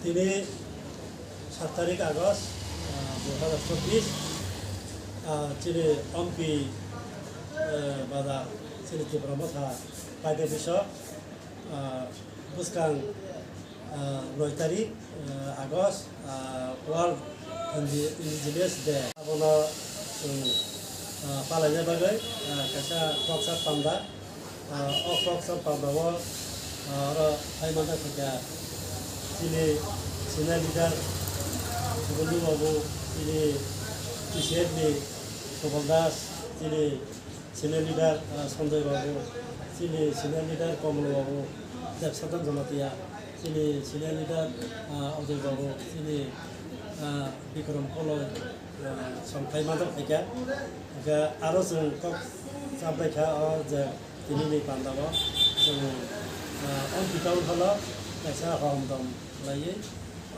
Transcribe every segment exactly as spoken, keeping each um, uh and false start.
Tini sat tarik August, ah, dui hazar chobbish, ah, chini Ompi, eh, bazar, chini Tipra Motha Party Office o, ah, bwskang, ah, noi tarik, eh, August, ah, World Indi-, Indigenous Day. Abono chwng, ah, palaina bagwi, ah, kaisa khoroksa panda, ah, o khoroksa panda o, ah, oro phai manjak kha chini senior leader Subodhu Babu, chini T C F ni Subal Das, chini senior leader, ah, Sanjoy Babu, chini senior leader Komol Babu, Debsada Jamatia, chini senior leader, ah, Ajay Babu, chini, ah, Bikram Koloi, ah, songthai manjak phaikha. Hwnkhe aro chwng kok chapbaikha o je tinini pandao chwng, ah, Ompi town hall o kaisa hom dom khlaiwi,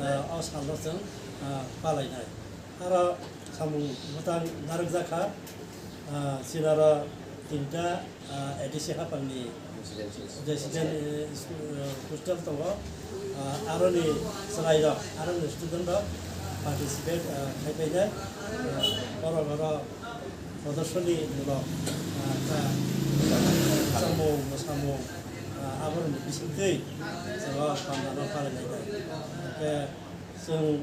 ah, o salo chwng, ah, palainai. Aro samung bwtang narwkjakha, ah, chini aro tinta, ah, A D C hapangni resident, eh, school, eh, hostel tongo. Ah, aroni chwrairok, aroni studentrok participate, ah, khaipainai. Ah, borok oro prodorshoni mulok, ah, ta, samung, mwsamung, ah, aboroni bisingtwi chwng o pandano palainai. Hwnkhe chwng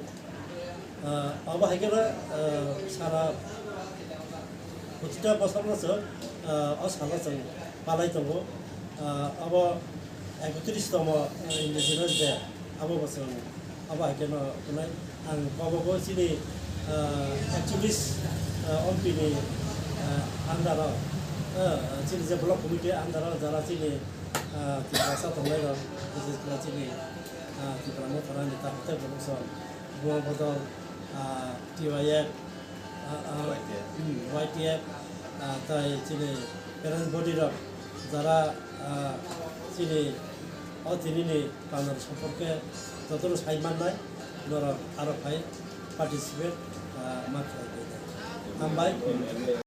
Ah, abo hai kheno, ah, sara protita bosor no chwng, ah, o salo chwng palai tongo. Ah, abo ekotris tomo, ah, Indigenous Day, abo bo chwng, abo hai kheno hwnwi ang kobogo chini, ah, ekchollis, ah, Ompi ni, ah, under o, ah, chini je block committee under o jara chini, ah, Tiprasa tongnai rok, bises khe chini, ah, Tipra Motha ni ta hotel production. Buma Bodol, ah, T Y F, ah, ah, Y T F. Hmm, Y T F, ah, tai chini parents body rok jara, ah, chini o tinini panel sompor khe jotono sai mannai, norok aro phai participate, ah, ma khlai bai. Hambai.